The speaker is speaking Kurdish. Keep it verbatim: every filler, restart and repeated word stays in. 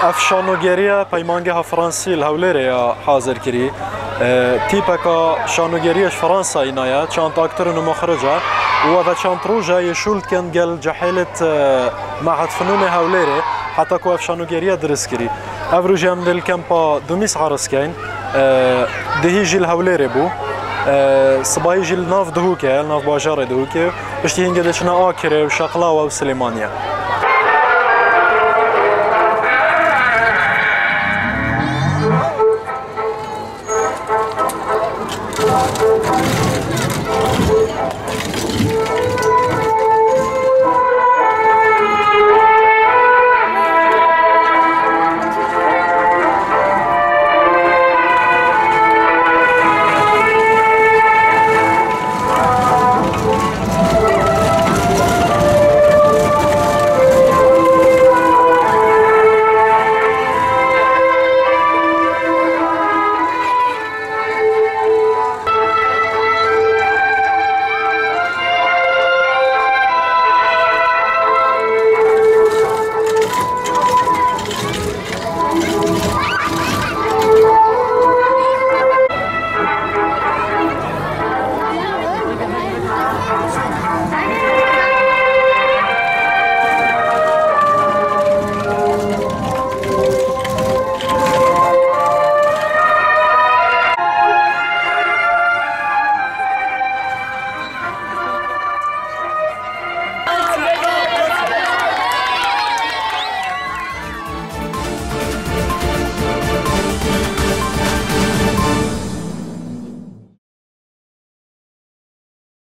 Ev şanogeriya Peymangeha Fransî li Hewlêrê ya hazir kirî. E, tîpeka şanogeriya ji Fransayê naye, çand aktor û muxrij e û ev çand roj e yê şûl dikin gel cehêlêt, e, Mehed Finûnê Hewlêrê, heta ku ev şanogeriya dirist kirî. Ev rojê em dê li kempa Dumîs eris keyn. E, dihî jî li Hewlêrê bû. E, sibayî jî li nav Duhokê ye, li nav bajarê Duhokê. Piştî hingê diçine Akirê û Şeqlawa û Silêmaniye.